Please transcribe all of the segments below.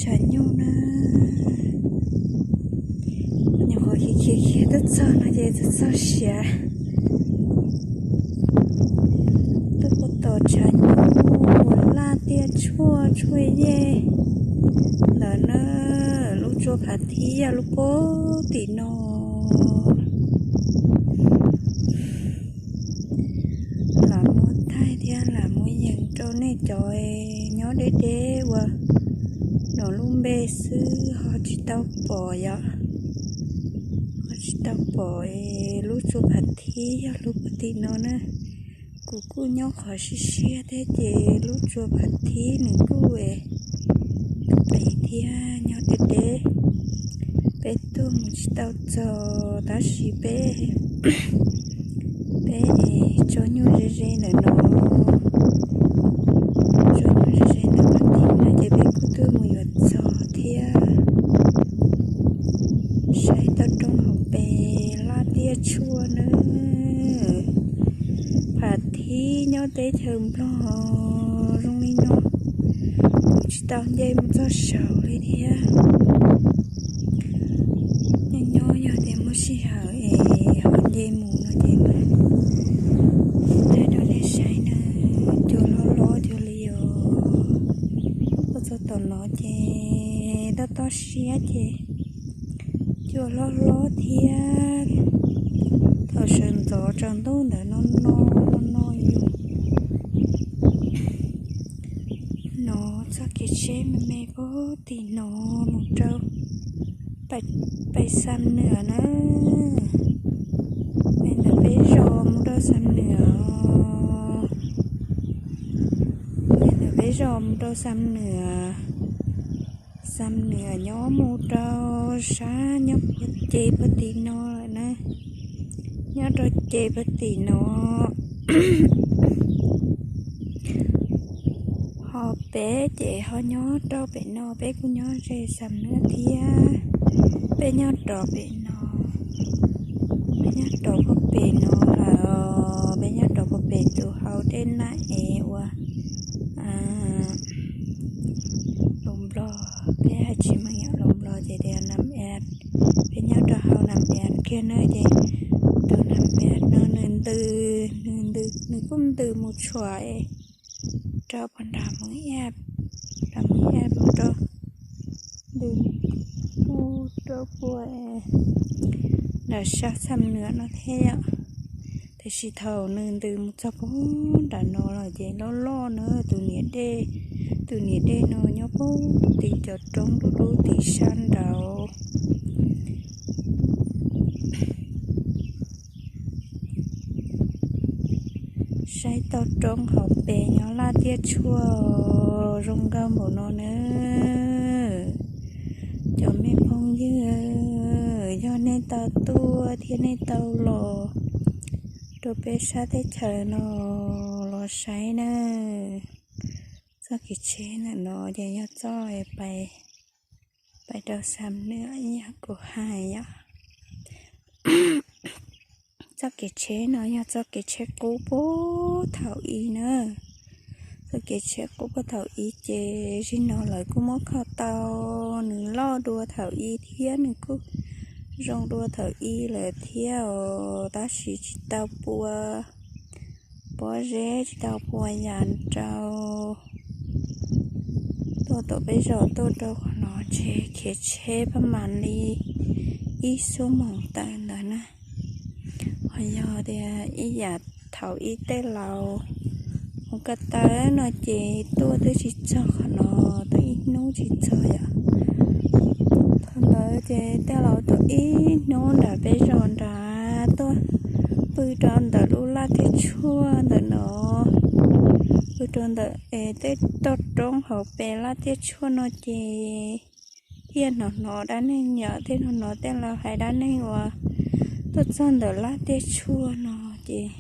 tshav nyuj na. Nyuam qhuav khiav khiav khiav tuaj txog no ces txog txog siav, tuaj puag tom tshav nyuj uas laj tiaj tshuaj tshuaj yej ntawd na. Lub tsua phav thib yog lub puag tim no. Lam muab thaij thiab lam muab yees rau nej cov nyob deb deb uas nom lub npe xwb ho tsis tau pom yom, ho tsis tau pom lub tsua phav thib yog lub puag tim no na. Kuv kuj nyob qhov siab siab thiab ces lub tsua phav thib nws kuj es pem thiab nyob deb deb. Peb tuaj mus tsis tau txog tab sis peb, peb tso nyuj ze ze ntawm no, tso nyuj ze ze ntawm no ces peb kuj tuaj mus yuav txog thiab. Saib toj roob hauv pes laj tiaj tshuaj na. Phav thib nyob teb chaws Nplog zoo li no, kuv tsis tau nce mus txog saud li thiab. Nyob nyob yog tias muaj sij hawm es ho nce mus no ces mam thaij rau nej saib na. Cua hlob hlob cuag li os. Tuaj txog tom no ces toj toj siab ces cua hlob hlob thiab. Thaum sawv ntxov tsaus ntuj ntawd no no no no yus no txoj kev tsheb me me puag tim no mus rau Pais Xam Nwm na. Pais ntawm peb zos mus rau Xam Nwm, pais ntawm peb zos mus rau Xam Nwm. Xam Nwm nyob mus rau sab nyob puag ces puag tim no lawm na, nyob rau ces puag tim no. Ho peb ces ho nyob rau pem no, peb kuj nyob ze Xam Nwm thiab. Peb nyob rov pem no, peb nyob rov puag pem no lawm, peb nyob rov puag pem tus hau dej Naj Ev uas Los Nplog, peb hais tsis meej yom, Los Nplog ces tias Nam Ev. Peb nyob rau hauv Nam Ev kiag na ces tus Nam Ev no nws ntws, nws ntws, nws kuj ntws mus tshuam rau puag nram Moos Iab, nram Moos Iab mus rau ntws mus rau puag nram sab Xam Nwm no thiab yom. Tiam sis thaum nws ntws mus txog puag nram no lawm ces loj loj na, tus niam dej, tus niam dej no nyob puag tim cov roob dub dub tim sab nraud. Saib toj roob hauv pes nyob laj tiaj tshuaj zoo nkauj npaum no na. Cov me phooj ywg, yog nej tau tuaj thiab nej tau los rau peb sab teb chaws no los saib na. Txoj kev tsheb ntawm no ces yog txoj pais, pais rau Xam Nwm ib yam kuv hais yom. Txoj kev tsheb no yog txoj kev tsheb qub puag thaum ub na. Txoj kev tsheb qub puag thaum ub ces zim no lawv kuj muab kho tau, nws loj dua thaum ub thiab nws kuj zoo dua thaum ub lawm thiab os, tab sis tsis tau pua pob zeb, tsis tau pua yas rau. Tuaj tom peb zos tuaj rau qhov no ntshe khiav tsheb pab mam li ib xuab moos tawm ntawd na. Ho yog tias ib yam thaum ub tej laus mus ko taw no ces tuaj twb tsis txog qhov no, tuaj ib hnub tsis txog yom. Thaum ntawd ces tej laus tuaj ib hnub nram peb zos nrad tuaj pw rau ntawm lub laj tiaj tshuaj ntawm no, pw rau ntawm tej toj roob hauv pes laj tiaj tshuaj no ces thiaj hnov hnov dab neeg yom, thiaj hnov hnov tej laus hais dab neeg uas tuaj txog ntawm laj tiaj tshuaj no ces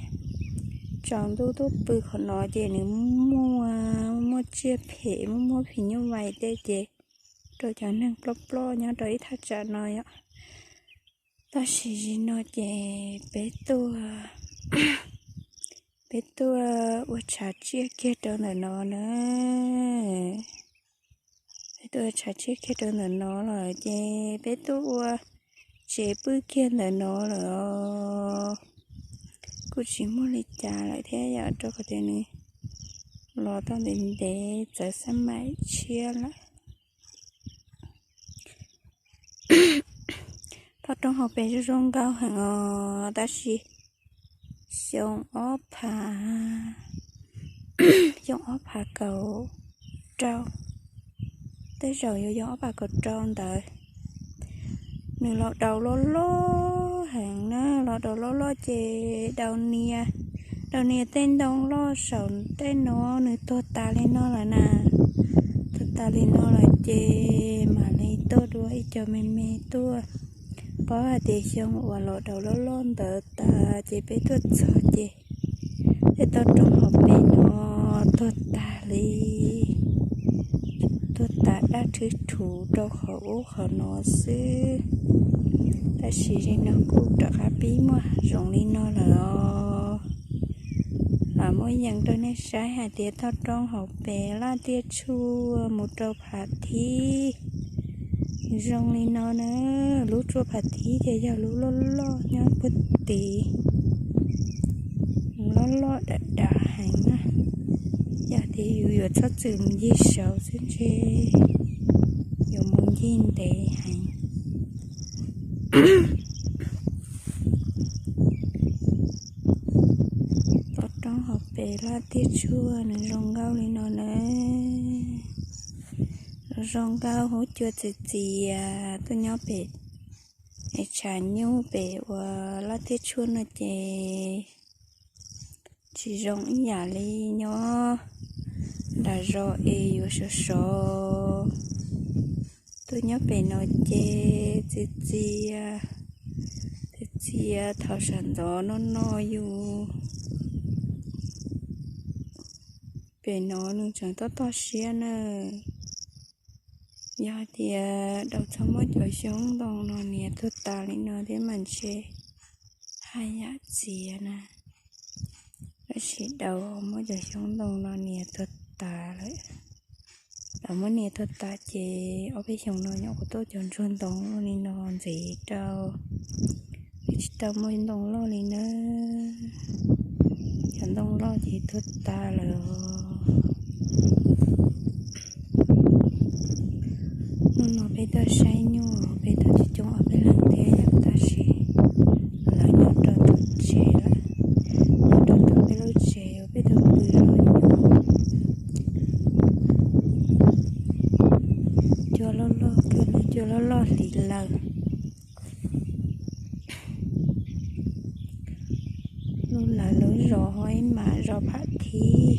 tsaus ntuj tuaj pw qhov no ces nws muaj, muaj tsiaj phem, muaj muaj phim nyuj vais tej ces rau cov neeg ploj ploj nyob rau ib thaj tsam no yom. Tab sis zim no ces peb tuaj, peb tuaj ua tshav tsiaj kiag rau ntawm no na. Peb Tuaj tshav tshiab kiag rau ntawm no lawm ces peb tuaj ua tsev pw kiag ntawm no lawm os. Kuj tsis muaj li cas lawm thiab yom, rau qhov tias nws los tau ntev ntev txawv xab maim tshiab lawm. Toj roob hauv pes zoo zoo nkauj heev os, tab sis xyoo ob phav, xyoo ob phav kaum rau, tej zaum yuav yog ob phav kaum rau ntawd. Nws los daus loj loj heev na, los daus loj loj ces daus nias, daus nias tej ntoo loj saum tej no nws tuag tas li no lawm na. Tuag tas li no lawm ces mam li tuaj dua ib co me me tuaj. Paub hais tias xyoo uas los daus loj loj ntawd tas ces peb tuaj txog ces tej toj roob hauv pes no tuag tas li, tuag tas daj rhwv rhuv rau qhov ub qhov no xwb. Tab sis zaum no kuj rov qab pib muaj zoov li no lawm os. Lam muab yees rau nej saib hais tias toj roob hauv pes laj tiaj tshuaj mus rau phav thib zoo li no na. Lub tsua phav thib ces yog lub loj loj nyob puag tid, loj loj dav dav heev na. Yog tias yus yuav txhob txwm mus ncig saud xwb ntshe yuav mus ncig ntev heev. Toj roob hauv pes laj tiaj tshuaj nws zoo nkauj li no na. Zoo nkauj huab cua txias txias tuaj nyob pem, es tshav nyuj pem uas laj tiaj tshuaj no ces tsis zoo ib yam li nyob nram zos es yuav sov sov. Tuaj nyob pem no ces txias txias, txias txias thaum sawv ntxov no no yus. Pem no nws tseem toj toj siab na. Yog tias daus txog muab cov xyoob ntoo no nias tuag tas li no thiab mas ntshe haj yam txias na. Tab sis daus muab cov xyoob ntoo no nias tuag tas lawm. Daus muab nias tuag tas ces ob peb xyoos no nyuam qhuav tuaj cov ntsuag ntoo li no ntxiv rau, tsis tau muaj ntoo loj li na. Cov ntoo loj ces tuag tas lawm. Hnub no peb tuaj saib nyuj peb tuaj coob coob ob peb leeg thiab yom, tab sis lawv nyob rau tom tsev lawm, nyob rau tom peb lub tsev uas peb tuaj pw zov nyuj. Cua loj loj kawg, cua loj loj hliv lawm. Lub lawv lub zos ho ib mam zos Pham Thib,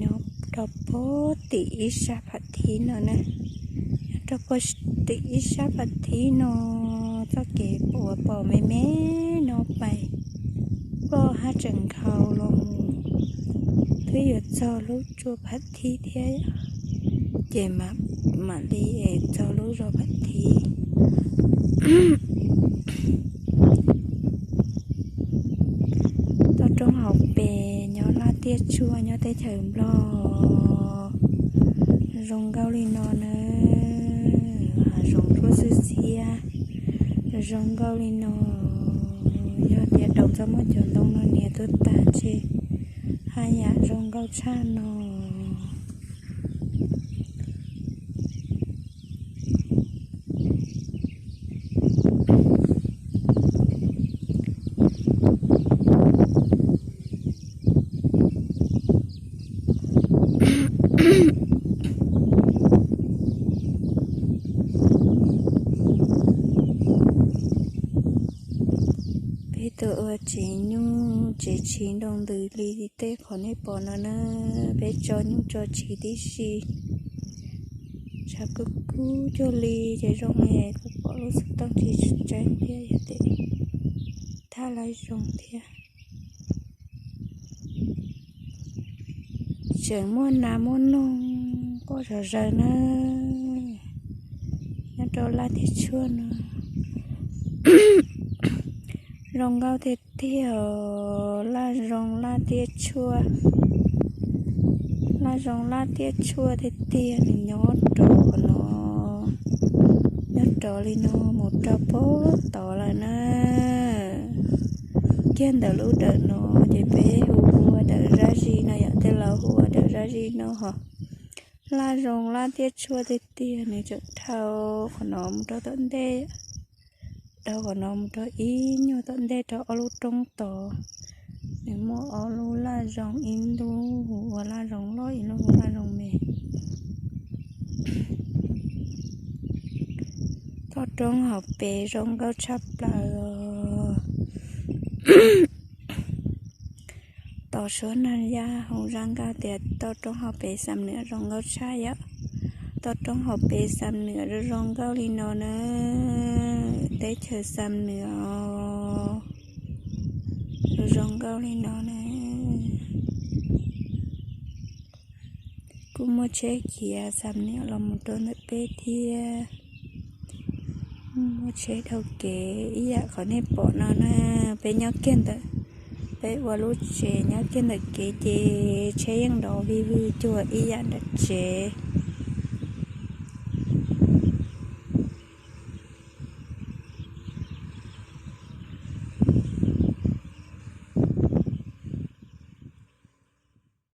nyob rau puag tim ib sab Pham Thib no na, nyob rau puag tim ib sab Pham Thib no. Txoj kev uas pom me me no pais ploj hab tseem nkhaus los mus twb yuav txog lub tsua Pham Thib thiab, ces mam li es txog lub zos Pham Thib. Toj roob hauv pes nyob laj tiaj tshuaj nyob teb chaws Nplog zoo nkauj li no na. Hav zoov ruaj xiab xiab, zoo nkauj li no. Yog tias daus txog muab cov ntoo no nias tuag tas ntshe haj yam zoo nkauj tshaj no. Peb tuaj ua tsev nyuj tsev tshiv nroo ntws li tej qhov nej pom no na. Peb tso nyuj tso tshiv tib si, tshav kub kub cuag li ces zoo li kuj pom lub xov tooj tsis tseeb thiab yog tias thaj laj zoo thiab. Tseem muaj nas muaj noog quaj zom zaws na, nyob rau laj tiaj tshuaj no. Zoo nkauj tiag tiag, laj zoo laj tiaj tshuaj. Laj zoo laj tiaj tshuaj tiag tiag, nws nyob rau qhov no, nyob rau li no mus rau pem tod lawm na. Kiag ntawm lub dawm no ces peb hu ua dawm Zaj Zis no yom, tej laus hu ua dawm Zaj Zis no ho. Laj zoo laj tiaj tshuaj tiag tiag, nws tseem dhau qhov no mus rau tom ntej, dhau qhov no mus rau ib nyuag tom ntej rau ob lub roob tod. Nws muaj ob lub laj zoo, ib lub hu ua laj zoo loj, ib lub hu laj zoo me. Toj roob hauv pes zoo nkauj tshaj plaws os. Tos suab nag yaj hu zaj nkauj tias toj roob hauv pes Xam Nwm zoo nkauj tshaj yom. Toj roob hauv pes Xam Nwm zoo zoo nkauj li no na. Teb chaws Xam Nwm os, zoo zoo nkauj li no na. Kuj muaj tsheb khiav Xam Nwm los mus rau ntawm peb thiab. Muaj tsheb dhau kev ib yam qhov nej pom no na. Peb nyob kiag ntawm, peb ua lub tsev nyob kiag ntawm kev ces tsheb yeej nrov vij vwg cuag ib yam nram tsev.